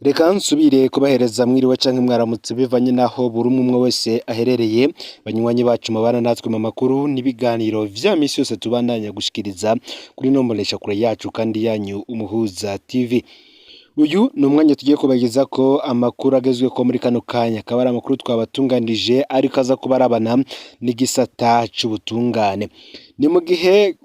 Reka nsubire kubahereza mwiriwe canke mwaramutse, bivanye naho buri umwe umwe wese aherereye. Banywanyi bacu mubana natwe mu makuru n'ibiganiro vya misi yose tubandanya gushikiriza kuri ino mboneshakure yacu kandi yanyu, Umuhuza TV. Uyu ni umwanya tugiye kubageza ko amakuru agezweko muri kano kanya, akaba ari amakuru twabatunganije ariko aza kuba arabana n'igisata c'ubutungane. Ni mu gihe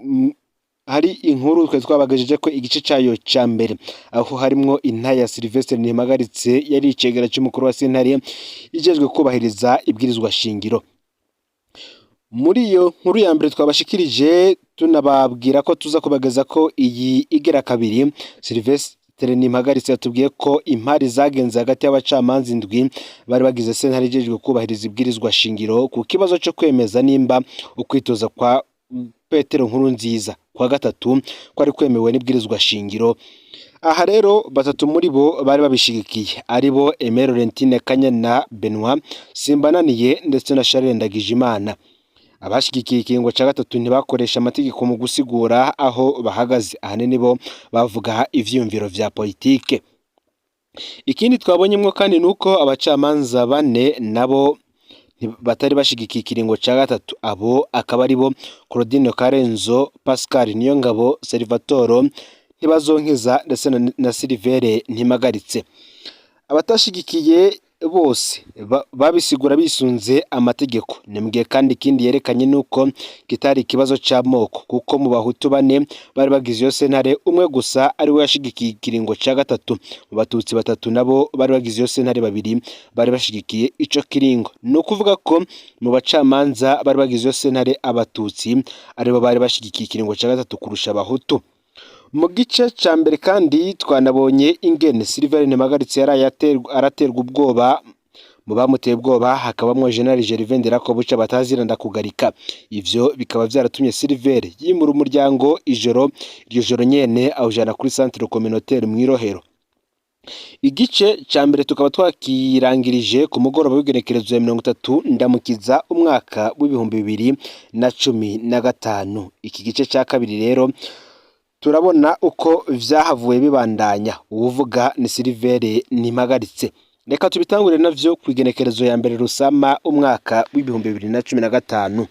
hari inkuru twe twabagejeje ko igice cayo ca mbere, aho harimwo intahe ya Sylvestre Ntimpagaritse, yari icegera c'umukuru wa sentare ijejwe kubahiriza ibwirizwa shingiro. Muri iyo nkuru ya mbere twabashikirije, tunababwira ko tuza kubageza ko iyi igera kabiri, Sylvestre Ntimpagaritse yatubwiye ko impari zagenze hagati y'abacamanza indwi bari bagize sentare ijejwe kubahiriza ibwirizwa shingiro ku kibazo co kwemeza nimba ukwitoza kwa Petero Nkurunziza kwa gatatu kwari kwemewe n'ibwirizwa shingiro. Aha rero batatu muri bo bari babishigikiye, ari bo Aimé Laurentine Kanyana, Benoit Simbananiye ndetse na Charles Ndagijimana. Abashigikiye ikiringo ca gatatu ntibakoresha amategeko mu gusigura aho bahagaze, ahanini bo bavuga ivyiyumviro vya politike. Ikindi twabonyemwo kandi nuko abacamanza bane nabo batari bashigikiye ikiringo ca gatatu, abo akaba ari bo Claudine Karenzo, Pascal Niyongabo, Salvatore Ntibazonkiza ndetse na Sylvere Ntimagaritse. Abatashigikiye bose babisigura bisunze amategeko. Ni mugihe kandi ikindi yerekanye nuko kitari ikibazo c'amoko, kuko mu Bahutu bane bari bagize iyo sentare, umwe gusa ari we yashigikiye ikiringo ca gatatu. Mu Batutsi batatu nabo bari bagize iyo sentare, babiri bari bashigikiye ico kiringo. Ni ukuvuga ko mu bacamanza bari bagize iyo sentare, Abatutsi aribo bari bashigikiye ikiringo ca gatatu kurusha Abahutu. Mu gice ca mbere kandi twanabonye ingene Sylvestre Ntimpagaritse yaraye araterwa ubwoba. Mu bamuteye ubwoba hakabamwo General Gervais Ndirakobuca batazira Ndakugarika. Ivyo bikaba vyaratumye Sylvestre yimura umuryango ijoro iryo joro nyene, awujana kuri centre communautaire mw'Irohero. Igice ca mbere tukaba twakirangirije ku mugoroba w'igenekerezo ya 30 Ndamukiza umwaka w'2015. Iki gice ca kabiri rero turabona uko vyahavuye bibandanya. Uwuvuga ni Sylvestre Ntimpagaritse. Reka tubitangure navyo kw'igenekerezo ya 1 Rusama umwaka w'2015.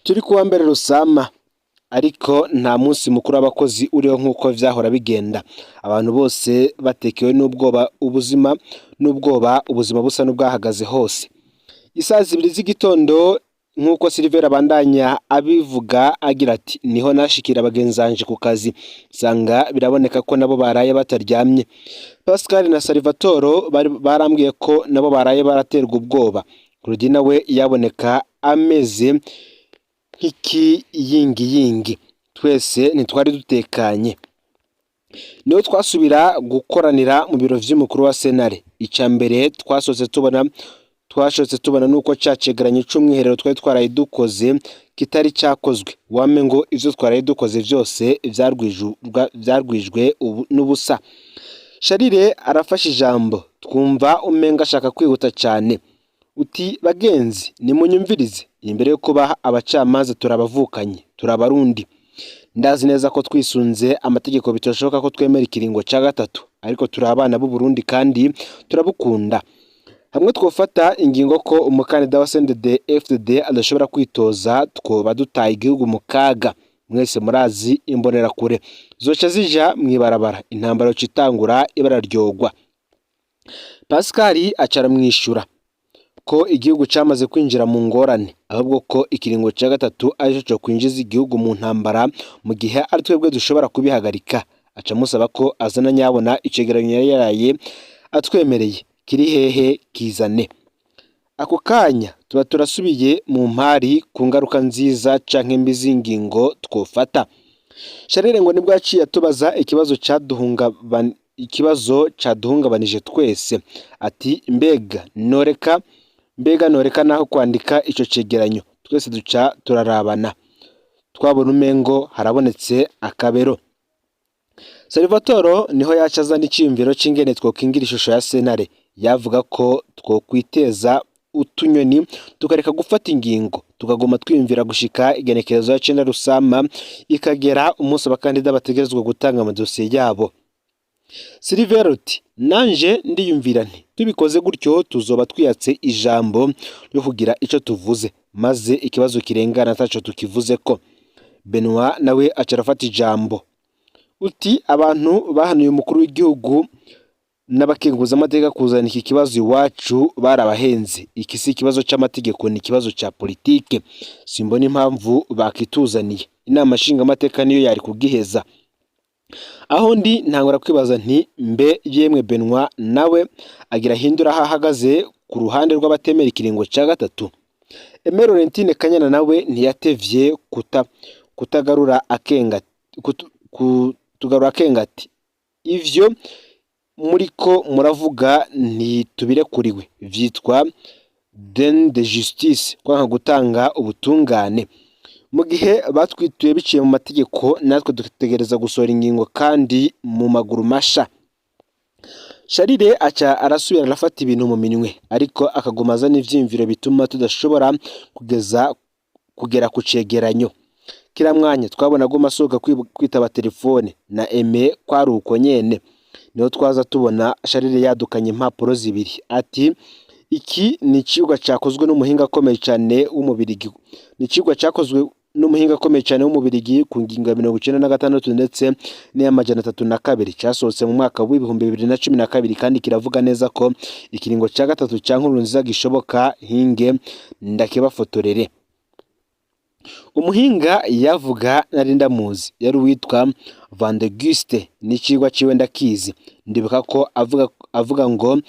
Turi kuwa 1 Rusama, ariko nta munsi mukuru w'abakozi uriho nk'uko vyahora bigenda. Abantu bose batekewe n'ubwoba, ubuzima n'ubwoba, ubuzima busa n'ubwahagaze hose. Isaha 2 z'igitondo, nk'uko Sylvestre abandanya abivuga agira ati: "Niho nashikira bagenzanje ku kazi, nsanga biraboneka ko nabo baraye bataryamye. Pascal na Salvatore barambwiye ko nabo baraye baraterwa ubwoba. Claudine we yaboneka ameze nk'ikiyingiyingi. Twese ntitwari dutekanye. Niho twasubira gukoranira mu biro vy'umukuru wa sentare. Ica mbere twashotse tubona nuko ca cegeranyo c'umwiherero twari twaraye dukoze kitari cakozwe. Wame ngo ivyo twaraye dukoze vyose vyarwijwe n'ubusa." Sharire arafashe ijambo, twumva umenga ashaka kwihuta cane. Uti: "Bagenzi, nimunyumvirize. Imbere yo kuba abacamanza turabavukanye, turabarundi. Ndazi neza ko twisunze amategeko bitoshoboka ko twemera ikiringo ca gatatu, ariko turi abana b'u Burundi kandi turabukunda. Hamwe twofata ingingo ko umukandida wa CNDD FDD adashobora kwitoza, twoba dutaye igihugu mu kaga. Mwese murazi Imbonerakure zoca zija mw'ibarabara, intambara yoca itangura, ibara ryogwa." Pascal aca aramwishura ko igihugu camaze kwinjira mu ngorane, ahubwo ko ikiringo ca gatatu arico co kwinjiza igihugu mu ntambara, mu gihe ari twebwe dushobora kubihagarika. Aca amusaba ko azana nyabona icegeranyo yari yaraye atwemereye. Kiri hehe? Kizane. Ako kanya tuba turasubiye mu mpari ku ngaruka nziza canke mbi z'ingingo twofata. Sharire ngo nibwo yaciye atubaza ikibazo caduhungabanije twese, ati: Mbega noreka naho kwandika ico cegeranyo?" Twese duca turarabana, twabona umengo harabonetse akabero. Salvatore niho yaca azana iciyumviro c'ingene twokingira ishusho ya sentare. Yavuga ko twokwiteza utunyoni, tukareka gufata ingingo, tukaguma twiyumvira gushika igenekerezo ya 9 Rusama ikagera, umunsi abakandida bategerezwa gutanga amadosiye yabo. Silver uti nanje ndiyumvira nti tubikoze gutyo tuzoba twiyatse ijambo ryo kugira ico tuvuze, maze ikibazo kirengana ataco tukivuzeko. Benoit nawe aca arafata ijambo uti abantu bahanuye umukuru w'igihugu n'abakenguza amateka kuzana iki kibazo iwacu barabahenze. Iki si ikibazo c'amategeko, ni ikibazo ca politike. Simbona impamvu bakituzaniye. Inama nshingamateka niyo yari kugiheza. Aho ndi ntangura kwibaza nti mbe yemwe Benoit nawe agira ahindura aho ahagaze ku ruhande rw'abatemera ikiringo ca gatatu. Aimée Laurentine Kanyana nawe ntiyatevye kutagarura akenga kutugarura akenga ati ivyo muriko muravuga ntitubirekuriwe, vyitwa déni de justice, kwanka gutanga ubutungane. Mu gihe batwituye biciye mu mategeko, natwe dutegereza gusohora ingingo kandi mu maguru masha. Sharire aca arasubira arafata ibintu mu minwe, ariko akaguma azana ivyiyumviro bituma tudashobora kugera ku cegeranyo. Kira mwanya twabona aguma asohoka kwitaba telefone, na Aime kwari uko nyene. Niho twaza tubona Sharire yadukanye impapuro zibiri ati iki ni icigwa cakozwe n'umuhinga akomeye cane w'umubirigi, ni icigwa cakozwe n'umuhinga akomeye cane w'umubirigi ku ngingo ya 96 ndetse n'iy'amajana 302, casohotse mu mwaka w'2012, kandi kiravuga neza ko ikiringo ca gatatu ca Nkurunziza gishoboka. Hinge ndakibafotorere. Umuhinga yavuga nari ndamuzi, yari uwitwa Van de Guste, n'icigwa ciwe ndakizi. Ndibuka ko avuga ngo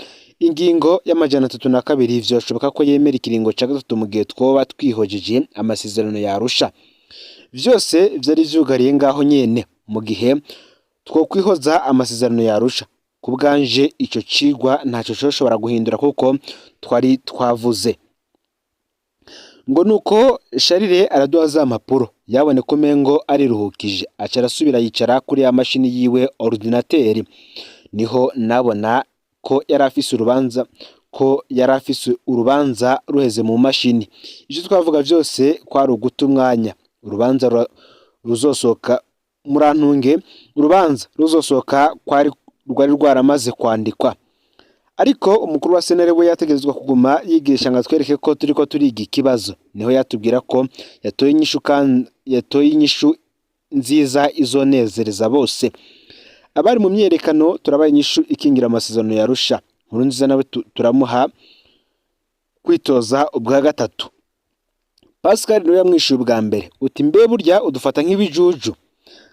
ingingo y'amajana 302 vyoshoboka ko yemera ikiringo ca gatatu mu gihe twoba twihojeje amasezerano ya Arusha. Vyose vyari vyugariye ngaho nyene mu gihe twokwihoza amasezerano ya Arusha. Ku bwanje ico cigwa ntaco coshobora guhindura kuko twari twavuze ngo. Nuko Sharire araduha za mpapuro, yabone ko umengo ariruhukije, aca arasubira yicara kuri ya mashini yiwe ordinateur. Niho nabona ko yari afise urubanza ruheze mu mashini. Ivyo twavuga vyose kwari uguta umwanya. Urubanza ruzosohoka, murantunge, urubanza ruzosohoka kwari rwari rwaramaze kwandikwa. Ariko umukuru wa sentare we yategerezwa kuguma yigisha ngo atwereke ko turiko turiga ikibazo. Niho yatubwira ko yatoye inyishu, kandi yatoye inyishu nziza izonezereza bose abari mu myerekano. Turabaye inyishu ikingira amasezerano ya Arusha. Nkurunziza nawe turamuha kwitoza ubwa gatatu. Pascal niwe yamwishuye ubwa mbere uti mbe burya udufata nk'ibijuju?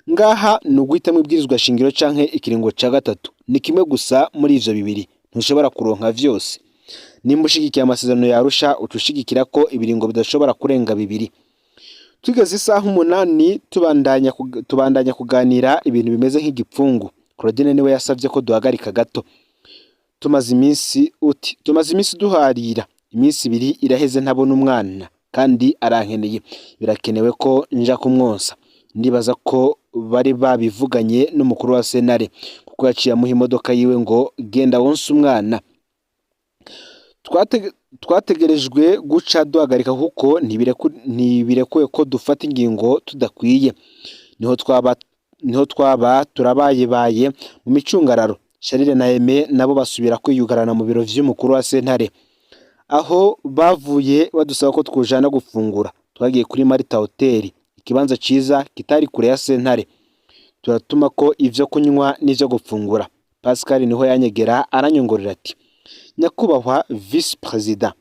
Ngaha ni uguhitamwo ibwirizwa shingiro canke ikiringo ca gatatu, ni kimwe gusa muri ivyo bibiri, ntushobora kuronka vyose. Nimba ushigikiye amasezerano ya Arusha, uca ushigikira ko ibiringo bidashobora kurenga bibiri. Tugeze isaha 8 tubandanya kuganira ibintu bimeze nk'igipfungu. Claudine niwe yasavye ko duhagarika gato. Tumaze iminsi, uti tumaze iminsi duharira, iminsi 2 iraheze ntabona umwana kandi arankeneye, birakenewe ko nja kumwonsa. Ndibaza ko bari babivuganye n'umukuru wa sentare, kuko yaciye amuha imodoka yiwe ngo genda wonse umwana. Twategerejwe guca duhagarika kuko ntibirekuwe ko dufata ingingo tudakwiye. Niho twaba turabayebaye mu micungararo. Sharire na Aime nabo basubira kwiyugarana mu biro vy'umukuru wa sentare. Aho bavuye badusaba ko twojana gufungura. Twagiye kuri Marita Hotel, ikibanza ciza kitari kure ya sentare, turatuma ko ivyo kunywa n'ivyo gufungura. Pascal niho yanyegera aranyongorera ati nyakubahwa vice président,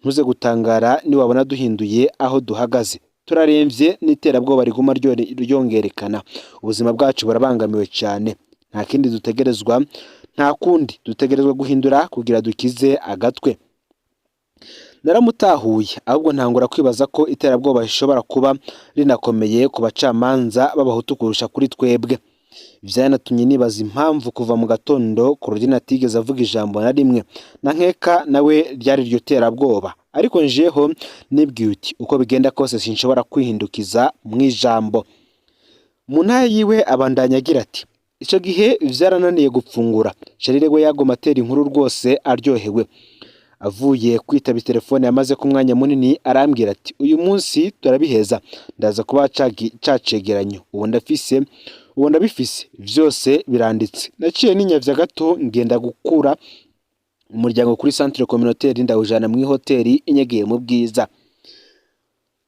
ntuze gutangara niwabona duhinduye aho duhagaze. Turaremvye n'iterabwoba riguma ryongerekana, ubuzima bwacu burabangamiwe cyane. Nta kindi dutegerezwa, nta kundi dutegerezwa guhindura kugira dukize agatwe. Naramutahuye, ahubwo ntangura kwibaza ko iterabwoba rishobora kuba rinakomeye ku bacamanza b'abahutu kurusha kuri twebwe. Vyanatumye nibaza impamvu kuva mu gatondo Claudine atigeze avuga ijambo na rimwe, na nkeka nawe ryari iryo terabwoba. Ariko njeho nibwiye uti uko bigenda kose sinshobora kwihindukiza mu ijambo. Mu ntara yiwe abandanya agira ati ico gihe vyarananiye gupfungura. Sharire we yagoma atera inkuru rwose aryohewe. Avuye kwitaba telefone yamaze ku mwanya munini, arambwira ati uyu munsi turabiheza, ndaza kuba ca cegeranyo ubu ndafise. Ubu ndabifise vyose biranditse. Naciye ninyavya gato ngenda gukura umuryango kuri centre communautaire, ndawujana mw'ihoteli inyegeye mu Bwiza.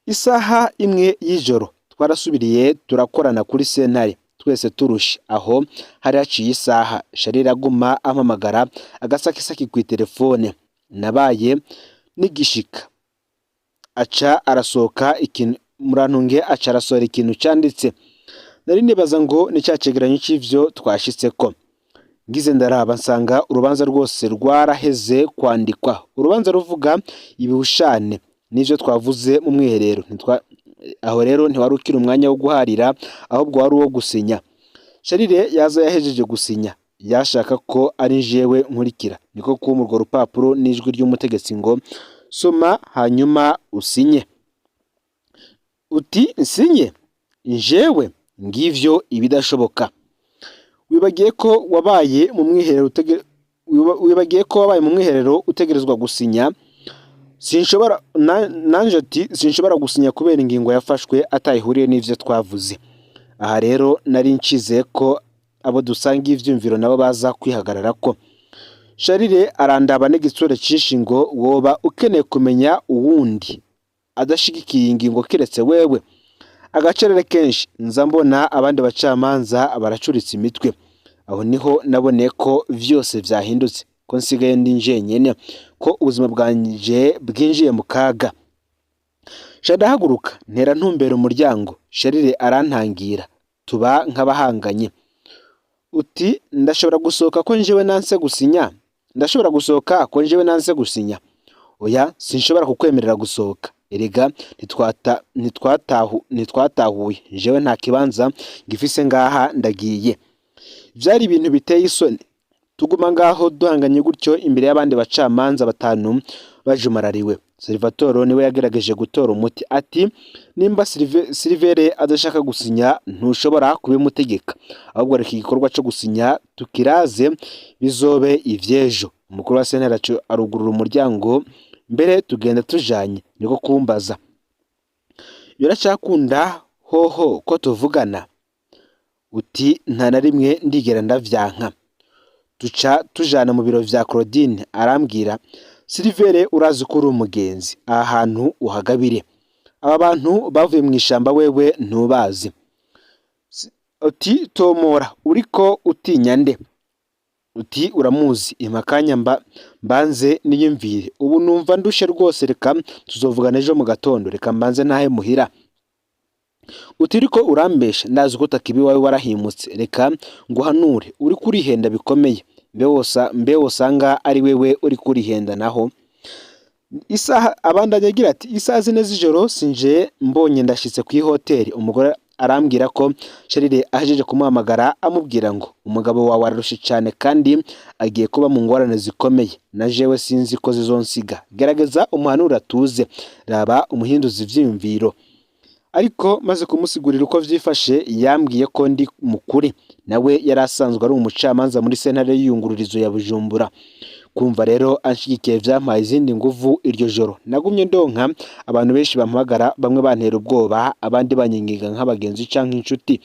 Isaha 1 y'ijoro twarasubiriye turakorana kuri sentare, twese turushe. Aho hari haciye isaha Sharire aguma ampamagara agasakisaki kw'iterefone. Nabaye nigishika aca arasohoka ikintu, murantunge, aca arasohora ikintu canditse. Nari nibaza ngo ni ca cegeranyo c'ivyo twashitseko. Ngize ndaraba nsanga urubanza rwose rwaraheze kwandikwa. Urubanza ruvuga ibihushane n'ivyo twavuze mu mwiherero. Aho rero ntiwari ukiri umwanya wo guharira, ahubwo wari uwo gusinya. Sharire yaza yahejeje gusinya, yashaka ko ari jewe nkurikira. Niko kumpa urwo rupapuro n'ijwi ry'umutegetsi ngo soma hanyuma usinye. Uti nsinye njewe? Ngivyo ibidashoboka. Wibagiye ko wabaye mu mwiherero wibagiye ko wabaye mu mwiherero utegerezwa gusinya. Sinshobora nanje ati sinshobora gusinya kubera ingingo yafashwe atayihuriye n'ivyo twavuze. Aha rero nari ncize ko abo dusanga ivyumviro nabo baza kwihagararako. Sharire arandaba n'igitsure cinshi ngo woba ukeneye kumenya uwundi adashigikiye ingingo kiretse wewe. Agacerere kenshi nza mbona abandi bacamanza baracuritse imitwe. Aho niho naboneye ko vyose vyahindutse, ko nsigaye ndi njenyene, ko ubuzima bwanje bwinjiye mu kaga. Ndahaguruka ntera ntumbera umuryango. Sharire arantangira, tuba nk'abahanganye. Uti ndashobora gusohoka ko njewe nanse gusinya? Ndashobora gusohoka ko njewe nanse gusinya? Oya, sinshobora kukwemerera gusohoka. Erega ntitwatahuye, jewe nta kibanza ngifise ngaha, ndagiye. Vyari ibintu biteye isoni. Tuguma ngaho duhanganye gutyo imbere y'abandi bacamanza batanu bajumarariwe. Salvatore niwe yagerageje gutora umuti, ati nimba Silivere adashaka gusinya ntushobora kubimutegeka, ahubwo reka igikorwa co gusinya tukiraze bizobe ivy'ejo. Umukuru wa sentare arugurura umuryango, mbere tugenda tujanye, niko kumbaza biracakunda hoho ko tuvugana? Uti nta na rimwe ndigera ndavyanka. Tuca tujana mu biro vya Claudine, arambwira Silivere urazi ko uri umugenzi, aha hantu uhagabire, aba bantu bavuye mu ishamba wewe ntubazi. Uti tomora uriko utinya nde? Uti uramuzi. Impakanya mba mbanze niyumvire, ubu numva ndushe rwose, reka tuzovugana ejo mu gatondo, reka mbanze ntahe muhira. Uti uriko urambesha, ndazi ko utakiba iwawe warahimutse, reka nguhanure uriko urihenda bikomeye, mbe wosanga ari wewe uriko urihenda naho. Isaha abandanya agira ati isaha 4 z'ijoro sinje mbonye ndashitse ku ihoteli. Umugore arambwira ko Sharire ahejeje kumuhamagara amubwira ngo umugabo wawe ararushe cyane kandi agiye kuba mu ngorane zikomeye, na jewe sinzi ko zizonsiga, gerageza umuhanure atuze, raba umuhinduzi ivyiyumviro. Ariko maze kumusigurira uko vyifashe yambwiye ko ndi mukuri, nawe yari asanzwe ari umucamanza muri sentare y'iyungururizo ya Bujumbura. Kumva rero anshigikiye vyampaye izindi nguvu. Iryo joro nagumye ndonka abantu benshi bampamagara, bamwe bantera ubwoba, abandi banyinginga nk'abagenzi canke inshuti,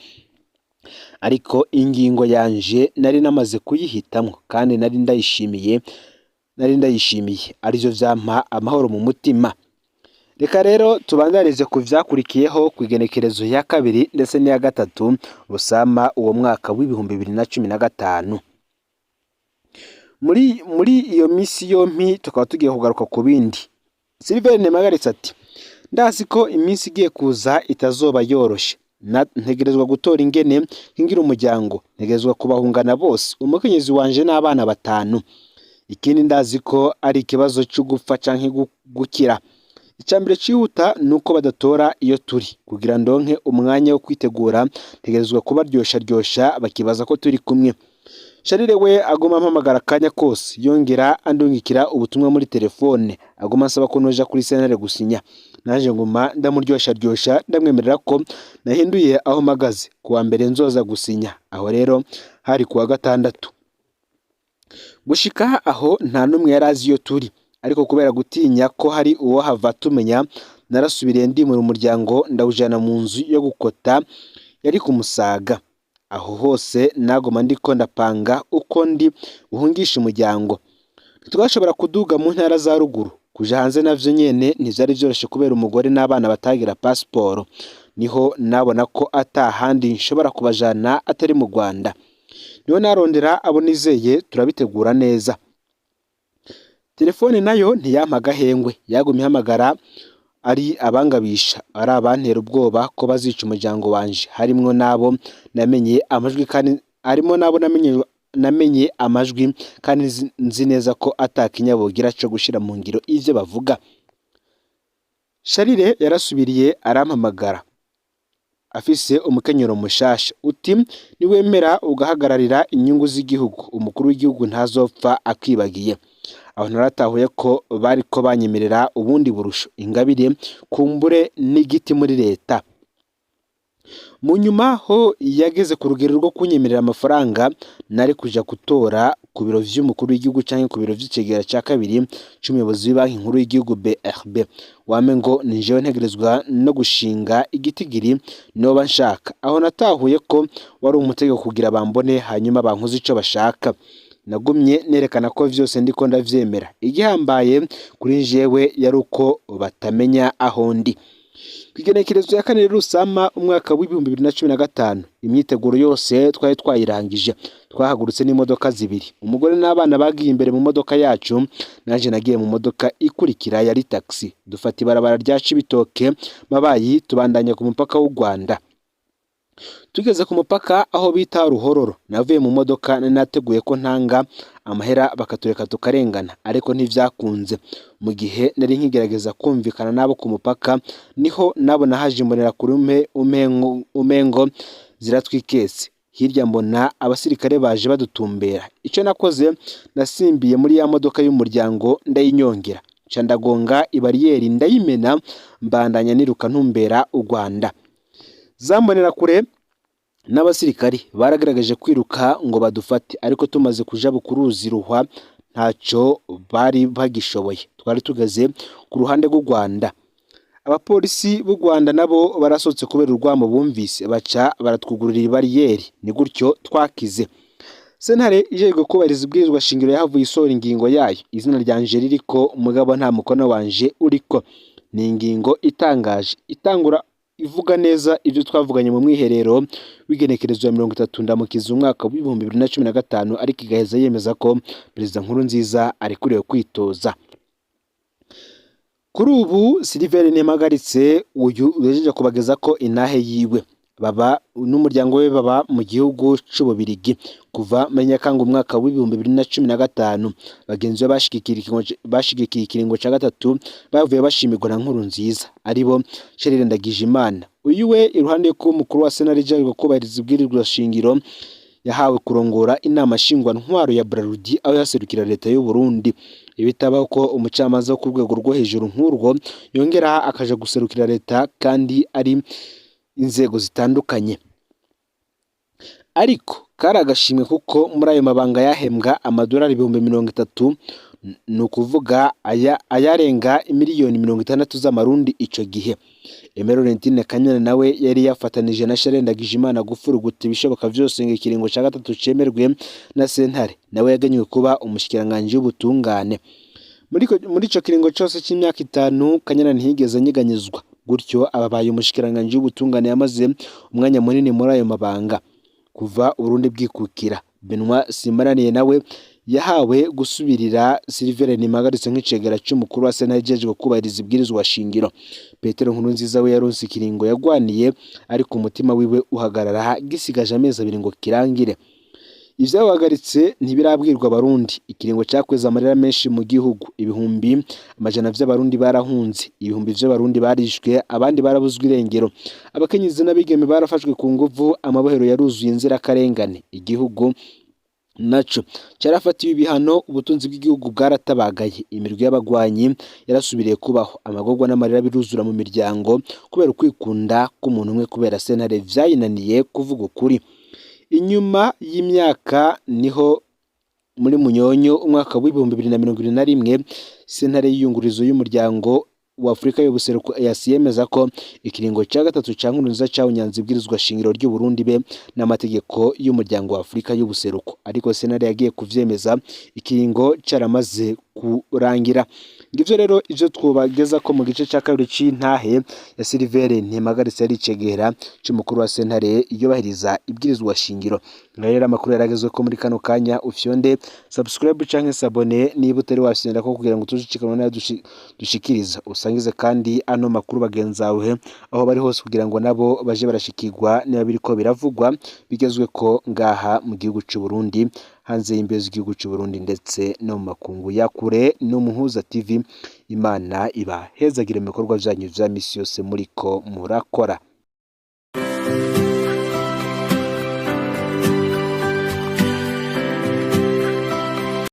ariko ingingo yanje nari namaze kuyihitamwo kandi nari ndayishimiye, arivyo vyampa amahoro mu mutima. Reka rero tubandanize ku vyakurikiyeho ku igenekerezo ya 2 ndetse n'iya 3 Rusama uwo mwaka w'2015. Muri iyo misi yompi tukaba tugiye kugaruka ku bindi. Siliveri Ntemagaritse ati ndazi ko iminsi igiye kuza itazoba yoroshe, ntegerezwa gutora ingene nkingira umuryango, ntegerezwa kubahungana bose, umukenyezi wanje n'abana batanu. Ikindi ndazi ko ari ikibazo cyo gupfa canke gukira. Icambere cihuta nuko badatora iyo turi, kugira ndonke umwanya wo kwitegura ntegerezwa kubaryosharyosha bakibaza ko turi kumwe. Sharire we aguma ampamagara akanya kose, yongera andungikira ubutumwa muri telefone, aguma ansaba ko noja kuri sentare gusinya. Naje nguma ndamuryosharyosha, ndamwemerera ko nahinduye aho mpagaze, kuwa mbere nzoza gusinya. Aho rero hari kuwa gatandatu. Gushika aho nta n'umwe yari azi iyo turi, ariko kubera gutinya ko hari uwo hava tumenya, narasubiriye ndimura umuryango ndawujana mu nzu yo gukota yari ku Musaga. Aho hose naguma ndiko ndapanga uko ndi buhungisha umuryango. Ntitwashobora kuduga mu ntara za ruguru, kuja hanze navyo nyene ntivyari vyoroshe kubera umugore n'abana batagira pasiporo. Niho nabona ko ata handi nshobora kubajana atari mu Rwanda. Niho narondera abo nizeye, turabitegura neza. Telefone nayo ntiyampa agahengwe, yagumye ihamagara ari abangabisha, ari abantera ubwoba ko bazica umuryango wanje, harimwo n'abo namenye amajwi kandi harimo n'abo namenye amajwi kandi nzi neza ko ata kinya bogira co gushira mu ngiro ivyo bavuga. Sharire yarasubiriye arampamagara afise umukenyero mushasha, uti niwemera ugahagararira inyungu z'igihugu, umukuru w'igihugu ntazopfa akwibagiye. Aho naratahuye ko bariko banyemerera ubundi burusho, ingabire kumbure n'igiti muri leta. Mu nyuma ho yageze ku rugero rwo kunyemerera amafaranga nari kuja gutora ku biro vy'umukuru w'igihugu canke ku biro vy'icegera ca kabiri c'umuyobozi w'ibanki nkuru y'igihugu BRB. Wame ngo ni jewe ntegerezwa no gushinga igitigiri noba nshaka. Aho natahuye ko wari umutego kugira bambone hanyuma bankoze ico bashaka. Nagumye nerekana ko vyose ndiko ndavyemera. Igihambaye kuri jewe yari uko batamenya aho ndi. Kw'igenekerezo ya kane Rusama umwaka w'2015, imyiteguro yose twari twayirangije. Twahagurutse n'imodoka zibiri, umugore n'abana bagiye imbere mu modoka yacu, nanje nagiye mu modoka ikurikira yari taxi. Dufata ibarabara rya Cibitoke Mabayi, tubandanya ku mupaka w'u Rwanda. Tugeze ku mupaka aho bita Ruhororo, navuye mu modoka nari nateguye ko ntanga amahera bakatureka tukarengana, ariko ntivyakunze. Mu gihe nari nkigerageza kumvikana n'abo ku mupaka, niho nabona haje imbonerakure umengo ziratwiketse. Hirya mbona abasirikare baje badutumbera. Ico nakoze, nasimbiye muri ya modoka y'umuryango ndayinyongera, nca ndagonga ibariyeri ndayimena, mbandanya niruka ntumbera u Rwanda. Za mbonerakure n'abasirikari baragerageje kwiruka ngo badufate, ariko tumaze kujabuka uruzi Ruhwa ntaco bari bagishoboye. Twari tugeze ku ruhande rw'u Rwanda. Abapolisi b'u Rwanda nabo barasohotse kubera urwamo bumvise, baca baratwugururira ibariyeri. Ni gutyo twakize. Sentare ijejwe kubahiriza ibwirizwa shingiro yahavuye isohora ingingo yayo. Izina ryanje ririko mugabo nta mukono wanje uriko. Ni ingingo itangaje, itangura ivuga neza ivyo twavuganye mu mwiherero w'igenekerezo ya 30 Ndamukiza umwaka w'2015, ariko igaheza yemeza ko Perezida Nkurunziza arekuriwe kwitoza. Kuri ubu Siliveri Ntimpagaritse uyu uhejeje kubageza ko intahe yiwe, baba n'umuryango we baba mu gihugu c'Ububirigi kuva muri Nyakanga umwaka w'2015. Bagenzi be bashigikiye ikiringo ca gatatu bavuye bashimirwa na Nkurunziza, aribo Sharire Ndagijimana. Uyu we iruhande yo kuba umukuru wa sentare ijejwe kubahiriza ibwirizwa shingiro, yahawe kurongora inama nshingwantwaro ya Brarudi aho yaserukira leta y'u Burundi. Ibitabaho ko umucamanza wo ku rwego rwo hejuru nk'urwo yongera akaja guserukira leta kandi ari inzego zitandukanye. Ariko kari agashimwe kuko muri ayo mabanga yahembwa amadolari 30,000, ni ukuvuga ayarenga miliyoni 60 z'amarundi ico gihe. Aimé Laurentine Kanyana nawe yari yafatanije na Charles Ndagijimana gufuruguta ibishoboka vyose ngo ikiringo ca gatatu cemerwe na sentare, nawe yagenywe kuba umushikiranganji w'ubutungane. Muri ico kiringo cose c'imyaka 5 Kanyana ntiyigeze anyeganyezwa, gutyo ababaye umushikiranganji w'ubutungane yamaze umwanya munini muri ayo mabanga kuva Uburundi bwikukira. Benoit Simbananiye nawe yahawe gusubirira Siliveri Ntimpagaritse nk'icegera c'umukuru wa sentare ijejwe kubahiriza ibwirizwa shingiro. Petero Nkurunziza we yaronse ikiringo yagwaniye, ariko umutima wiwe uhagarara gisigaje amezi 2 ngo kirangire. Ivyawuhagaritse ntibirabwirwa abarundi. Ikiringo cakweze amarira menshi mu gihugu, ibihumbi amajana vy'abarundi barahunze, ibihumbi vy'abarundi barishwe, abandi barabuzwe irengero, abakenyezi n'abigeme barafashwe ku nguvu, amabohero yaruzuye inzirakarengane. Igihugu naco carafatiwe ibihano, ubutunzi bw'igihugu bwaratabagaye, imirwi y'abagwanyi yarasubiriye kubaho, amagorwa n'amarira biruzura mu miryango kubera ukwikunda k'umuntu umwe, kubera sentare vyayinaniye kuvuga ukuri. Inyuma y'imyaka niho muri Munyonyo umwaka w'2021 sentare y'iyungurizo y'umuryango wa Afurika y'ubuseruko EAC yemeza ko ikiringo ca gatatu ca Nkurunziza cahonyanze ibwirizwa shingiro ry'u Burundi be n'amategeko y'umuryango wa Afurika y'ubuseruko, ariko sentare yagiye kuvyemeza ikiringo caramaze kurangira. Ngivyo rero ivyo twobageza ko mu gice ca kabiri c'intahe ya Silivere Ntimpagaritse yari icegera c'umukuru wa sentare yubahiriza ibwirizwa shingiro. Ngayo rero amakuru yaragezwe ko muri kano kanya, ufyonde subscribe canke s'abonner niba utari wafyonda ko kugira ngo tuzishikanwe nayo dushikiriza. Usangize kandi ano makuru bagenzawe aho bari hose kugira ngo nabo baje barashikirwa niba biriko biravugwa bigezweko ngaha mu gihugu c'u Burundi, hanze y'imbibe z'igihugu c'u Burundi ndetse no mu makungu ya kure. No Muhuza TV, Imana ibahezagire mu bikorwa vyanyu vya misi yose muriko murakora.